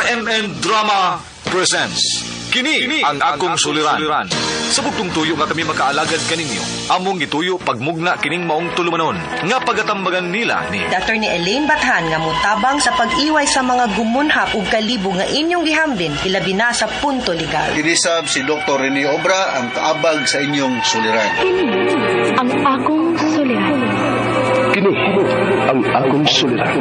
RMN Drama presents Kini ang akong suliran. Sa bugtong tuyo nga kami makaalagad kaninyo, among gituyo pagmugna kining maong tulumanon nga pagatambagan nila ni Attorney Elaine Bathan nga motabang sa pag-iway sa mga gumunhap ug kalibo nga inyong gihambin ilabi na sa punto legal. Kinisab si Dr. Rene Obra ang kaabag sa inyong suliran. Kini ang akong suliran. Kini ang akong suliran.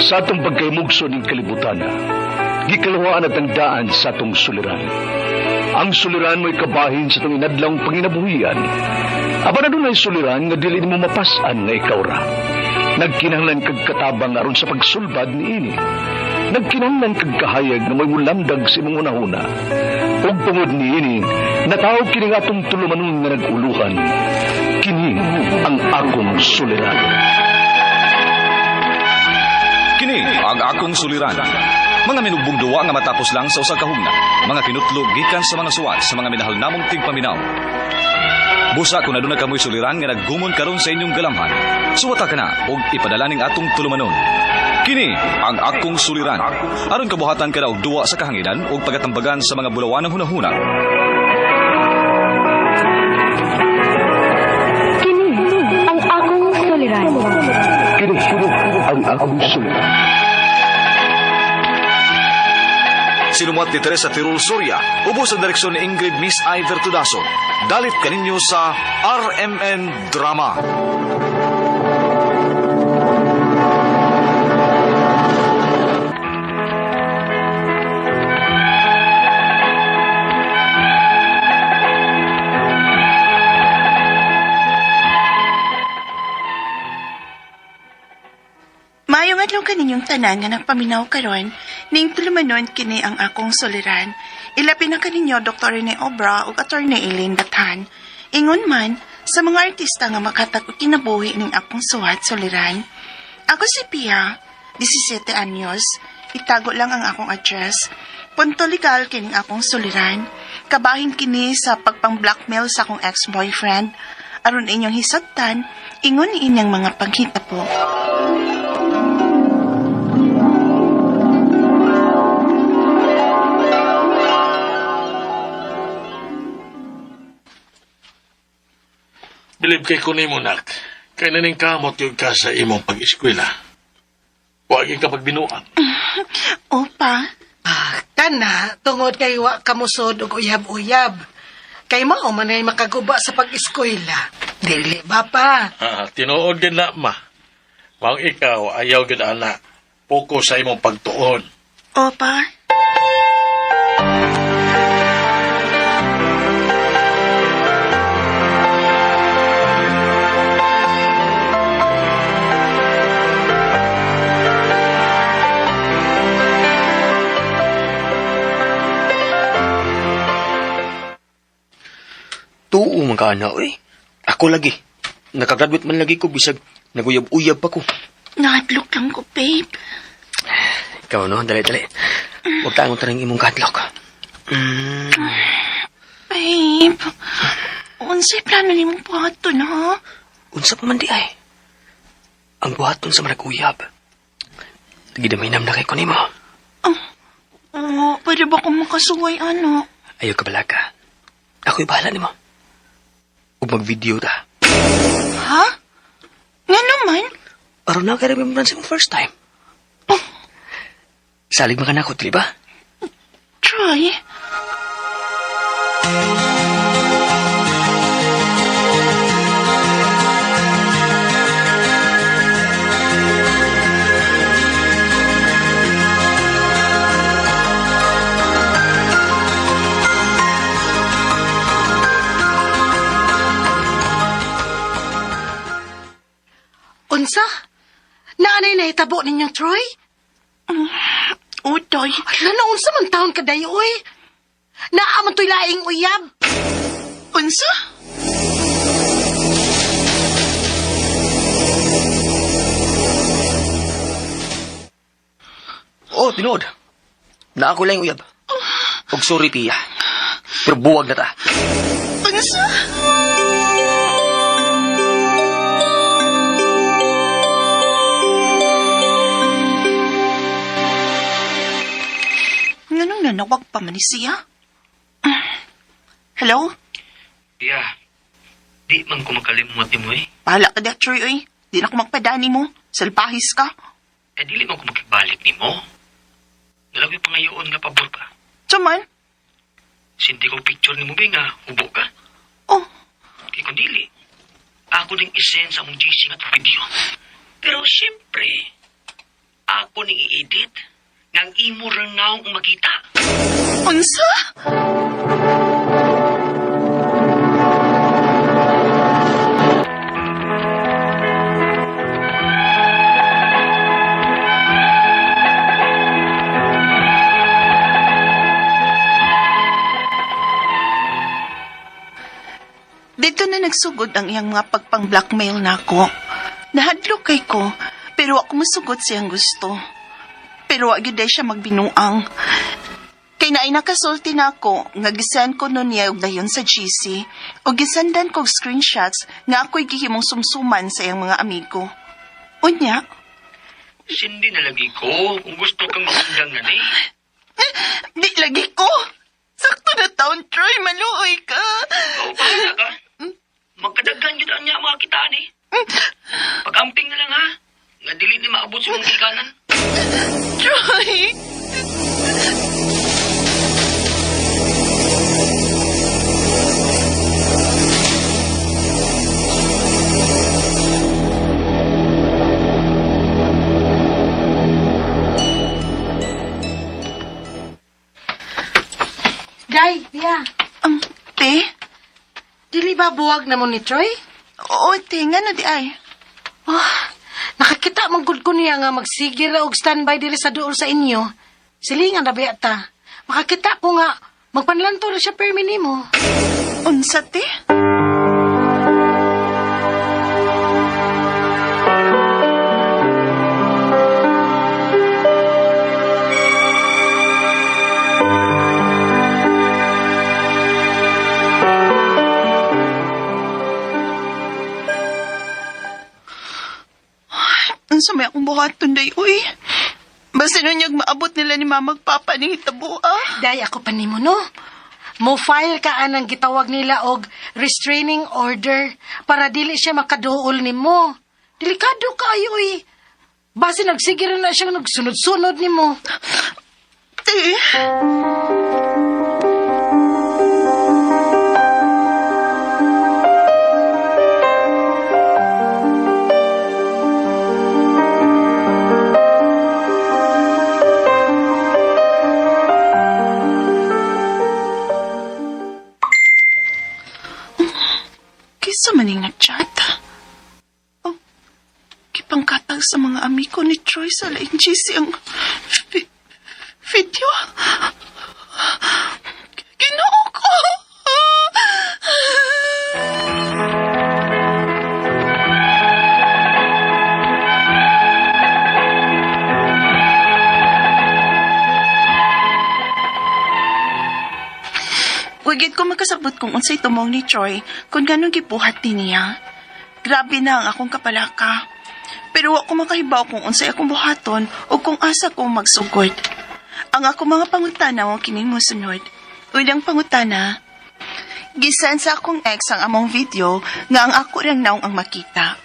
Sa atong pagkaymugso ning kalibutan, gikaluhaan at ang daan sa atong suliran. Ang suliran mo'y kabahin sa itong inadlawng panginabuhian. Apan adunay suliran nga dili nimo mapas-an nga ikaw ra. Nagkinahanglan kag katabang aron sa pagsulbad niini. Nagkinahanglan kag kahayag nga mo'y mulamdag sa imong hunahuna. Ug tungod niini, natawag kini nga atong tulumanon nga nag-uluhan. Kini ang akong suliran. Kini ang akong suliran. Mga minugbong duwa nga matapos lang sa usa ka hugna. Mga kinutlo gikan sa mga suwat sa mga minahal namong tigpaminaw. Busa kung aduna kamoy suliran nga naggumon karon sa inyong galamhan. Suwata ka na og ipadala ning atong tulumanon. Kini ang akong suliran. Aron kabuhatan ka na og duwa sa kahanginan ug pagatambagan sa mga bulawanang hunahuna. Kini ang akong suliran. Kini ang akong suliran. Sinumuat ni Teresa Tirul Soria, ubos ang direksyon ni Ingrid Miss Iver Tudaso. Dalit kaninyo sa RMN Drama. Maayong adlaw kaninyong tanan nga nagpaminaw karon ning tulumanon kini ang akong suliran. Ilabi na kaninyo Dr. Rene Obra ug Attorney Elaine Bathan. Ingon man sa mga artista nga makatag og kinabuhi ning akong suwat suliran. Ako si Pia, 17 anyos. Itago lang ang akong address. Punto legal kining akong suliran. Kabahin kini sa pagpang-blackmail sa akong ex-boyfriend. Aron inyong hisabtan, ingon ni inyang mga paghita po. Bilib kay kunimo, nak. Kay naning kamot yung ka sa imong pag-eskwela. Huwag ka pagbinuang. Opa, Ah, kana, tungod kay wa kamusod og uyab-uyab. Kay mao man ay makaguba sa pag-eskwela. Dili ba pa? Ah, tinuod din na, ma. Maong ikaw, ayaw gid ana. Focus sa imong pagtuon. Opa. Tuo man ka na, oy. Ako lagi. Nakagraduate man lagi ko bisag naguyab-uyab pa ko. Nahadlok lang ko, babe. Ikaw no, dali dali. Huwag tayong tarang imong kadlok. Babe, unsay plano nimong buhaton, ha? Unsa pa man di ay. Ang buhaton sa managuyab. Gidaminam na kay ko nimo. Oo, pwede ba kung makasuway, ano? Ayaw ka balaga. Ako'y bahala nimo. Ug mag-video ta. Ha? Nga naman? Aron na kay remembrance imong first time. Salig man ka na ako, dili ba? Try. Unsa? Naanay nahitabo ninyo, Troy? Utoy. Ala na, unsa man taon ka dayo, oy? Naa man to'y laing uyab. Unsa? Oh, tinuod. Na ako lang uyab. Og sorry, Pia. Pero buwag na ta. Unsa? man ni siya? Hello? Pia, di man ko makalimot nimo eh. Bahala ka da, Troy, oy. Di na ko magpadani mo. Salpahis ka. Eh, dili man ko makibalik nimo. Nalagay pa ngayon nga pabor ka. Tuman? Sindi ko picture nimo ba nga hubo ka? Oh, Kay kung dili, ako ning isend sa among GC nga itong video. Pero siyempre, ako ning i-edit nga ang imo rang naong ang makita. Unsa? Dito na nagsugod ang iyang mga pagpang-blackmail nako. Nahadlok kay ko, pero ako masugot siyang gusto. Pero wa gyud siya magbinuang. Kay naay nakasulti na ako, nga gisend ko nun niya og dayon sa GC, o gisendan kog screenshots nga ako'y gihimong sumsuman sa iyang mga amigo. Unya, Sindi na lagi ko kung gusto kang maundang na ni. di lagi ko! Sakto na taon, Troy, maluoy ka! Oo, bahala ka. Magkadaghan yun ang niya mga kitaan eh. Pag-amping na lang ha. Nga dili ni maabot sa mong gikanan. Troy! Day, Pia. Te? Dili ba buwag na mo ni Troy? Oo, te, nga na di ay. Oh, nakakita man gud ko niya nga magsigir og standby diri sa duol sa inyo. Silingan ra biya ta. Makakita ko nga magpanlanto ra siya permi nimo. Unsa, te? Unsa may akong buhaton day, uy. Basta nun yung maabot nila ni mama ug papa ni hitabo, ah. Day ako pa nimo no. Mo file ka anang gitawag nila og restraining order para dili siya makaduol nimo. Delikado kaayo uy. Basi nagsigir na siyang nagsunod-sunod nimo. Te. Kisa maning nag-chat. Oh, gipangkatag sa mga amigo ni Troy sa laing GC ang video. Ginoo ko! Wagid ko makasabot kung unsay tumong ni Troy kung ganong gibuhat ni niya. Grabe na ang akong kapalaka. Pero wa ko makahibaw kung unsay akong buhaton o kung asa ko magsugod. Ang ako mga pangutana mo kining mosunod. Unang pangutana, gisan sa akong ex ang among video nga ang ako rang naong ang makita.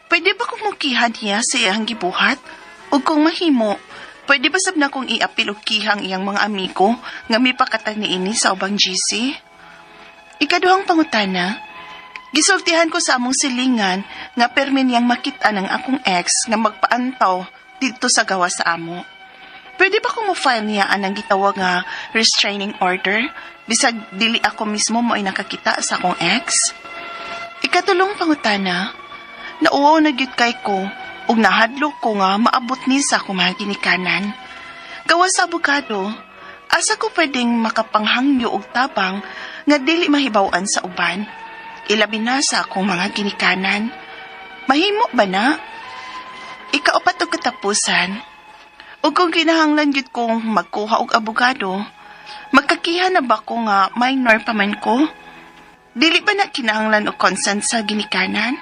Pwede ba kong mukihan niya sa iyang gibuhat? O kung mahimo, pwede ba sab na kong iapil og kihang iyang mga amigo nga mipakatag niini sa ubang GC? Ikaduhang pangutana, gisultihan ko sa among silingan nga permi niyang makita ng akong ex nga magpaantaw dito sa gawa sa amo. Pwede ba kong mo-file niya anang gitawag nga restraining order bisag dili ako mismo mo ay nakakita sa akong ex? Ikatulong pangutana, nauwaw na gyud kay ko ug nahadlok ko nga maabot ni sa akong mga ginikanan. Gawa sa abogado, asa ko pwedeng makapanghangyo og tabang nga dili mahibaw-an sa uban? Ilabi na sa akong mga ginikanan. Mahimo ba na? Ikaupat og katapusan. Ug kung kinahanglan gyud kong magkuha og abogado, magkakiha na ba ko nga minor pa man ko? Dili ba na kinahanglan og consent sa ginikanan?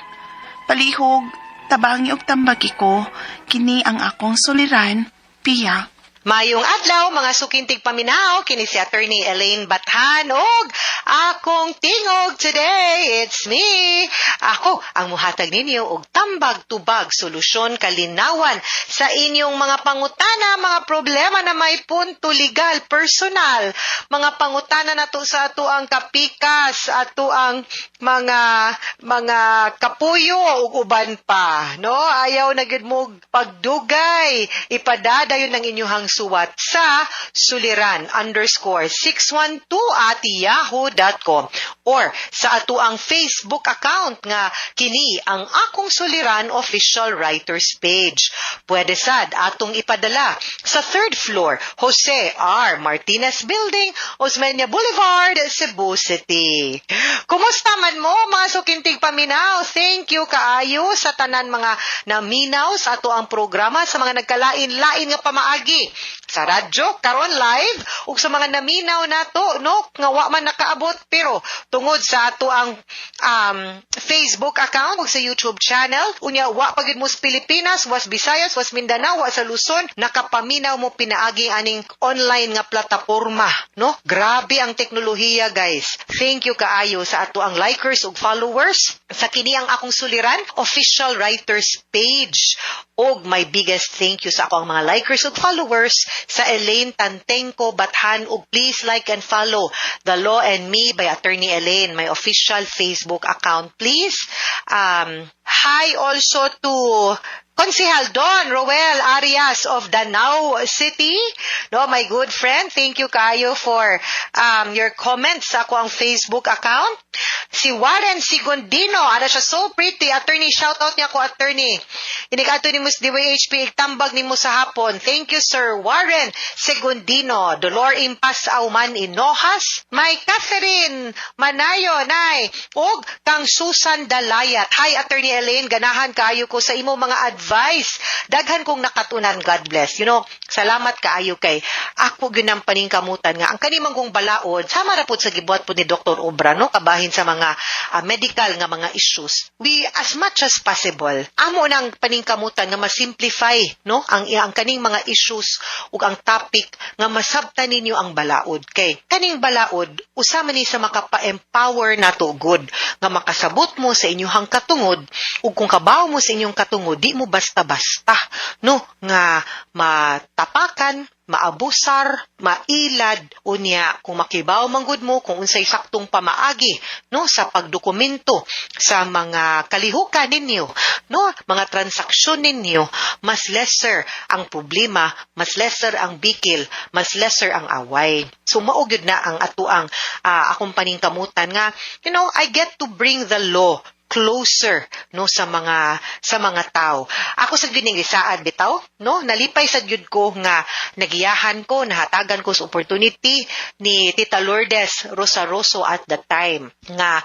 Palihog, tabangi og tambagi ko, kini ang akong suliran, Pia. Mayong adlaw, mga suking tigpaminaw, kini si Attorney Elaine Bathan og akong tingog today, it's me. Ako ang muhatag ninyo og tambag-tubag, solusyon, kalinawan sa inyong mga pangutana, mga problema na may punto legal, personal, mga pangutana nato sa ato ang kapikas, ato ang mga kapuyo ug uban pa, no? Ayaw na gyud mo pagdugay, ipadadayon ng inyong suwat sa suliran_612@yahoo.com or sa ato ang Facebook account nga kini ang Akong Suliran Official Writers Page. Pwede sad atong ipadala sa third floor, Jose R. Martinez Building, Osmeña Boulevard, Cebu City. Kumusta man mo, mga suking tigpaminaw? Thank you kaayo sa tanan mga naminaw sa ato ang programa sa mga nagkalain-lain nga pamaagi sa radyo karon live ug sa mga naminaw nato, no, nga wa man nakaabot pero tungod sa ato ang Facebook account ug sa YouTube channel. Unya wa pa gid mo sa Pilipinas, was Visayas, was Mindanao, wa sa Luzon, nakapaminaw mo pinaagi aning online nga plataporma, no? Grabe ang teknolohiya, guys. Thank you kaayo sa ato ang likers ug followers sa kini ang Akong Suliran Official Writers Page og my biggest thank you sa ako ang mga likers ug followers sa Elaine Tantengco Bathan, ug please like and follow The Law and Me by Attorney Elaine, my official Facebook account, please. Hi also to Konsehal Don Roel Arias of Danao City. No, my good friend, thank you kayo for your comments sa ako ang Facebook account. Si Warren Sigondino, ana siya, so pretty. Attorney, shout out niya ko, attorney. Inikato ni mo sa DYHP, igtambag nimo sa hapon. Thank you, Sir Warren Segundino. Dolor Impas Auman Inohas. May Catherine Manayo, nay. Og kang Susan Dalayat. "Hi, Attorney Elaine, ganahan kayo ko sa imo mga advice. Daghan kong nakatunan. God bless." Salamat kaayo kay ako ginang paningkamutan nga ang kanimang kong balaod sama ra pud sa gibuhat po ni Dr. Obra, no, kabahin sa mga medical nga mga issues. We, as much as possible, amo nang paningkamutan nga ma-simplify, no, ang kaning mga issues ug ang topic nga masabtan ninyo ang balaod, kay kaning balaod usa man ni sa makapa-empower nato good nga makasabot mo sa inyong katungod, ug kung kabaw mo sa inyong katungod, di mo basta-basta, no, nga matapakan, maabusar, mailad. Unya kung makibaw manggod mo kung unsay saktong pamaagi, no, sa pagdokumento sa mga kalihukan ninyo, no, mga transaksyon ninyo, mas lesser ang problema, mas lesser ang bikil, mas lesser ang away. So mao gyud na ang atuang akong paningkamutan nga I get to bring the law closer, no, sa mga tao. Ako sa gyud ning gisaad bitaw, no, nalipay sa gyud ko nga nagiyahan ko, nahatagan ko sa opportunity ni Tita Lourdes Rosaroso at the time nga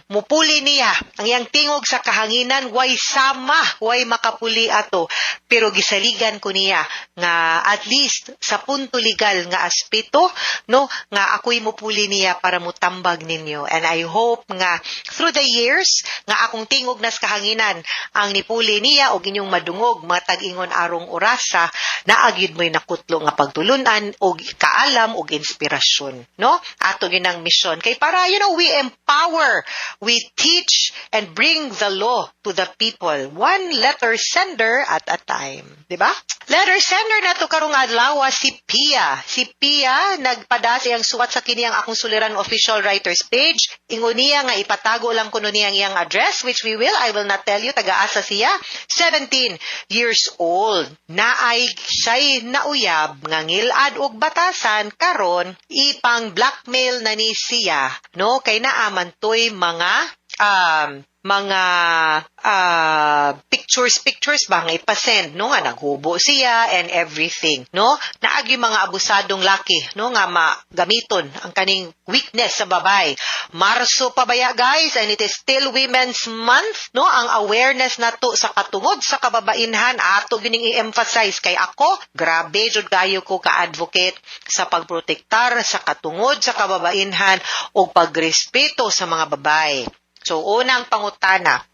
mupuli niya ang iyang tingog sa kahanginan, way sama, way makapuli ato, pero gisaligan ko niya nga at least sa punto legal nga aspeto, no, nga ako'y mupuli niya para mutambag ninyo. And I hope nga through the years nga akong tingog nas kahanginan ang nipuli niya og inyong madungog matag ingon arong orasa, naa gyud mo'y nakutlo nga pagtulunan og kaalam og inspirasyon, no? Ato gyud ang misyon kay para we empower, we teach and bring the law to the people one letter sender at a time, di ba? Letter sender nato karong adlaw si Pia. Si Pia nagpada sa iyang suwat sa kini ang Akong Suliran Official Writers Page. Ingon niya nga ipatago lang kuno niya ang iyang address, which we will. I will not tell you taga-asa siya. 17 years old. Naay siya'y nauyab nga ngilad og batasan, karon ipang blackmail na ni siya, no, kay naa man toy mga pictures pictures ba nga ipasend, no, nga naghubo siya and everything, no? Naagi mga abusadong laki, no, nga magamiton ang kaning weakness sa babae. Marso pa baya, guys, and it is still Women's Month, no? Ang awareness nato sa katungod sa kababainhan ato gining i-emphasize kay ako grabe jud kayo ko ka-advocate sa pagprotektar sa katungod sa kababainhan o pagrespeto sa mga babae. So, unang pangutana.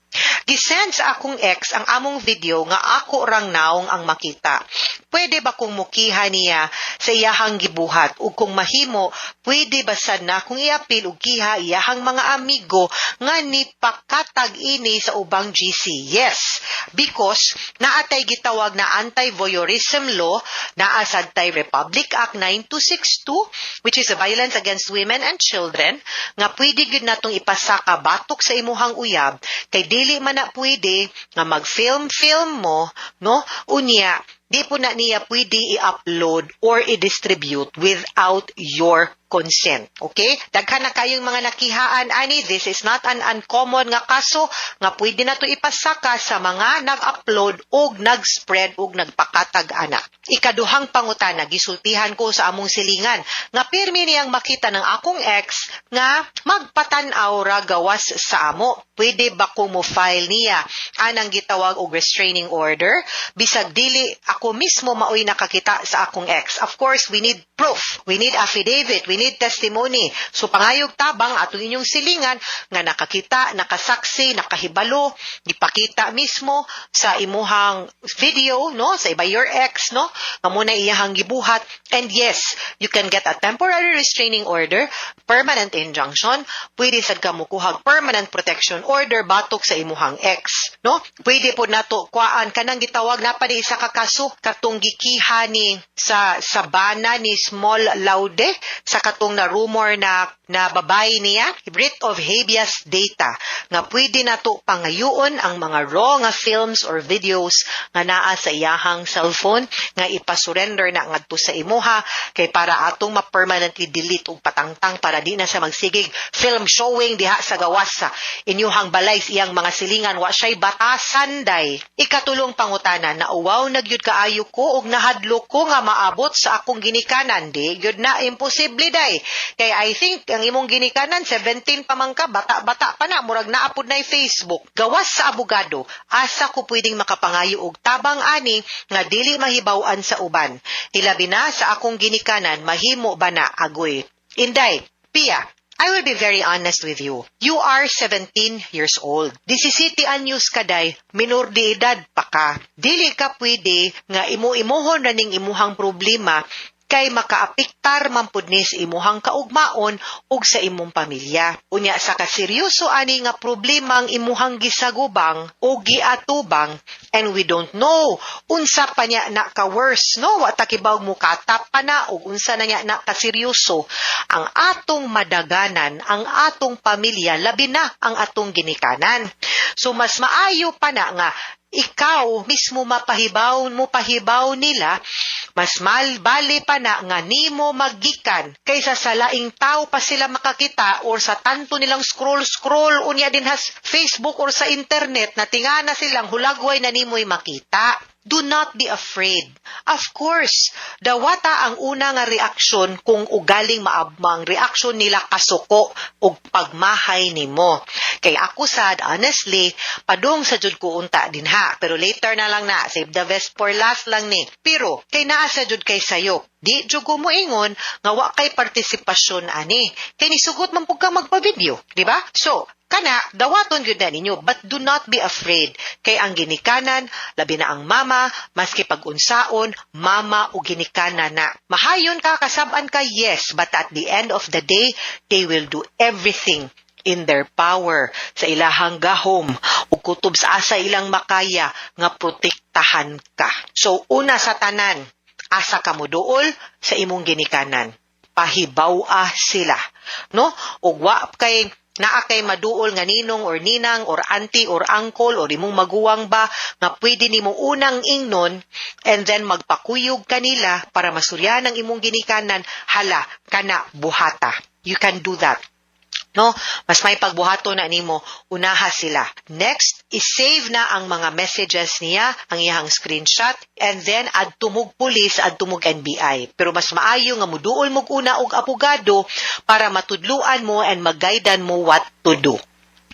Gisend sa akong ex ang among video nga ako rang naong ang makita. Pwede Pwede ba kong mukiha niya sa iyahang gibuhat ug kung mahimo, pwede ba sad na kung iapil og kiha iyahang mga amigo nga nipakatag ini sa ubang GC? Yes, because naatay gitawag na anti-voyeurism law, naa sad tay Republic Act 9262, which is a violence against women and children, nga pwede gyud natong ipasaka batok sa imuhang uyab kay dili man na pwede nga mag-film-film mo, no? Unya, di po na niya pwede i-upload or i-distribute without your consent. Okay? Daghan na kayong mga nakihaan ani. This is not an uncommon nga kaso nga pwede na to ipasaka sa mga nag-upload og nag-spread og nagpakatag ana. Ikaduhang pangutana, gisultihan ko sa among silingan nga pirmi niyang makita ng akong ex nga magpatan-aw ra gawas sa amo. Pwede ba ko mo file niya anang gitawag og restraining order bisag dili ako mismo maoy nakakita sa akong ex? Of course, we need proof. We need affidavit. We need testimony. So pangayog tabang atong inyong silingan nga nakakita, nakasaksi, nakahibalo, gipakita mismo sa imuhang video, no? Sa iba your ex, no? Nga mao na iyahang gibuhat. And yes, you can get a temporary restraining order, permanent injunction, pwede sad ka mukuhag permanent protection order batok sa imuhang ex, no? Pwede po nato kuhaan kanang gitawag na pa isa ka kaso katong gikiha ni sa bana ni Small Laude sa katong na rumor na na babae niya, writ of habeas data, nga pwede nato pangayoon ang mga raw nga films or videos nga naa sa iyahang cellphone nga ipasurrender na ngadto sa imuha kay para atong ma-permanently delete og patangtang para di na siya magsigig film showing diha sa gawas sa inyuhang balay sa iyang mga silingan. Wa siya'y batasan day. Ikatulong pangutana, nauwaw na gyud kaayo ko og nahadlok ko nga maabot sa akong ginikanan. Di gyud na imposible day kay I think ang imong ginikanan 17 pa man ka, bata-bata pa na, murag naapod na Facebook. Gawas sa abogado, asa ko pwedeng makapangayo og tabang ani nga dili mahibaw-an sa uban, hilabi na sa akong ginikanan? Mahimo ba na agoy? Inday Pia, I will be very honest with you. You are 17 years old. 17 anyos ka day, minor de edad pa ka. Dili ka pwede nga imo-imuhon na ning imuhang problema kay makaapektar man pud ni sa imuhang kaugmaon ug sa imong pamilya. Unya sa kaseryoso ani nga problema ang imuhang gisagubang o giatubang and we don't know unsa pa niya na ka worse, no? Wa ta kibaw mukatap pa na ug unsa na niya na kaseryoso. Ang atong madaganan ang atong pamilya, labi na ang atong ginikanan. So mas maayo pa na nga ikaw mismo mapahibaw mo, pahibaw nila. Mas mal bali pa na nga nimo maggikan kaysa sa laing tao pa sila makakita or sa tanto nilang scroll scroll unya din has Facebook or sa internet na tingana silang hulagway na nimoy makita. Do not be afraid. Of course, dawata ang una nga reaksyon kung ugaling maabmang reaksyon nila kasuko og pagmahay nimo. Kay ako sad, honestly, padung sa jud ko unta din ha. Pero later na lang na, save the best for last lang ni. Pero, kay naa sa jud kay sayo. Di jud ko moingon nga wa kay partisipasyon ani. Kay nisugot man pud ka magpa-video, di ba? So, kana dawaton gyud na ninyo, but do not be afraid kay ang ginikanan, labi na ang mama, maski pag-unsaon, mama o ginikanan na. Mahayon ka, kasab-an ka, yes, but at the end of the day, they will do everything in their power, sa ilahang gahom ug kutob sa asa ilang makaya nga protektahan ka. So una sa tanan, asa ka moduol sa imong ginikanan, pahibaw-a sila, no? Ug wa kay naa kay maduol nga ninong or ninang or auntie or uncle or imong maguwang ba nga pwede nimo unang ingnon and then magpakuyog kanila para masuryan ang imong ginikanan, hala kana buhata. You can do that, no? Mas may pagbuhato na nimo, unaha sila. Next, i-save na ang mga messages niya, ang iyang screenshot, and then adto mog police, adto mog NBI. Pero mas maayo nga muduol mog una og abogado para matudluan mo and mag-guidean mo what to do,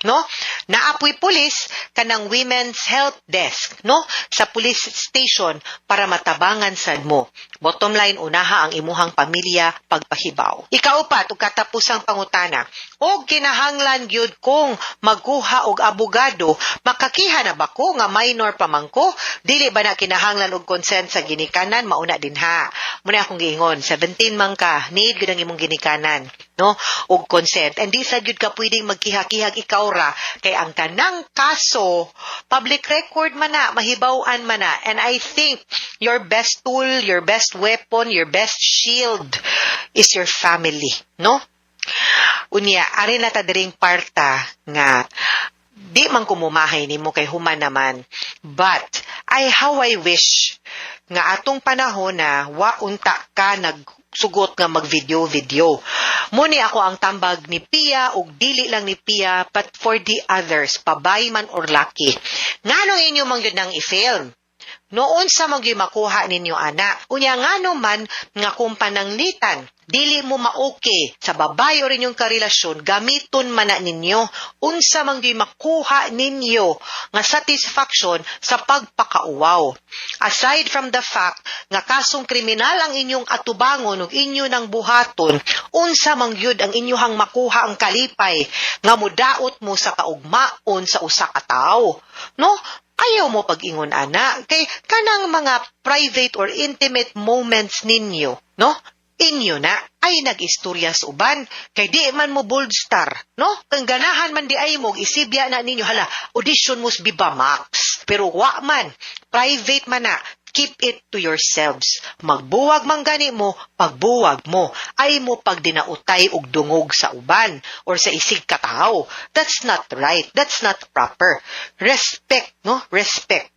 no? Naapoy pulis kanang women's help desk, no? Sa police station para matabangan sad mo. Bottom line, unaha ang imuhang pamilya pagpahibaw. Ikaupat ug katapusang pangutana. Og kinahanglan gyud kong magkuha og abogado, makakiha na ba ko nga minor pa man ko? Dili ba na kinahanglan og consent sa ginikanan? Mauna din ha. Muna akong giingon, 17 man ka, need gyud ang imong ginikanan, no? Og consent. And di sad gyud ka pwedeng magkiha-kihag ikaw ra kay ang kanang kaso public record man na, mahibaw-an man na. And I think your best tool, your best weapon, your best shield is your family, no? Unya, ari na ta diring parta nga di man kumumahay nimo kay human naman. But how I wish nga atong panahon na wa unta ka nagsugot nga mag-video video. Muni ako ang tambag ni Pia ug dili lang ni Pia but for the others, babaye man or laki. Ngano inyo man gyud nang i-film? Noon sa magyud makuha ninyo ana. Unya ngano man nga kung pananglitan, dili mo ma-okay sa babae o inyong karelasyon, gamiton man na ninyo. Unsa man gyud makuha ninyo nga satisfaction sa pagpakauwaw. Aside from the fact nga kasong kriminal ang inyong atubangon ug inyo nang buhaton, unsa man gyud ang inyuhang makuha ang kalipay nga mudaot mo sa kaugmaon sa usa ka tawo. No? Ayaw mo pag-ingon ana kay kanang mga private or intimate moments ninyo, no? Inyo na ay nag-istorya sa uban kay di man mo bold star, no? Kang ganahan man di ay mo isibya na ninyo, hala, audition mo sa Viva Max, pero wa man, private man na. Keep it to yourselves. Magbuwag man gani mo, pagbuwag mo. Ay mo pagdinautay og dungog sa uban or sa isig katawo. That's not right. That's not proper. Respect, no? Respect.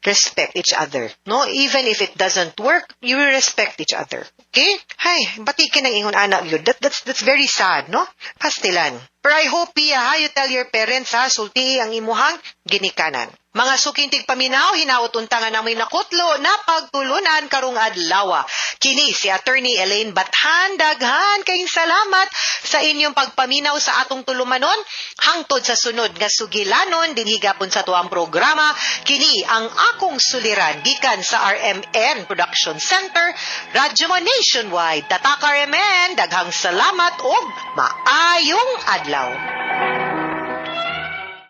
Respect each other. No? Even if it doesn't work, you will respect each other. Okay? Hay, batikin ang ingon ana yun. That's very sad, no? Pastilan. Pero I hope, Pia, ha, you tell your parents, ha, sulti ang imuhang ginikanan. Mga suking tigpaminaw, hinaot unta nga namoy nakutlo na pagtulunan karong adlaw. Kini si Attorney Elaine Bathan, daghan kayong salamat sa inyong pagpaminaw sa atong tulumanon. Hangtod sa sunod nga sugilanon dinhi gapon sa tuang programa, kini ang akong suliran gikan sa RMN Production Center, Radyo Mo Nationwide. Tatak RMN, daghang salamat ug maayong adlaw.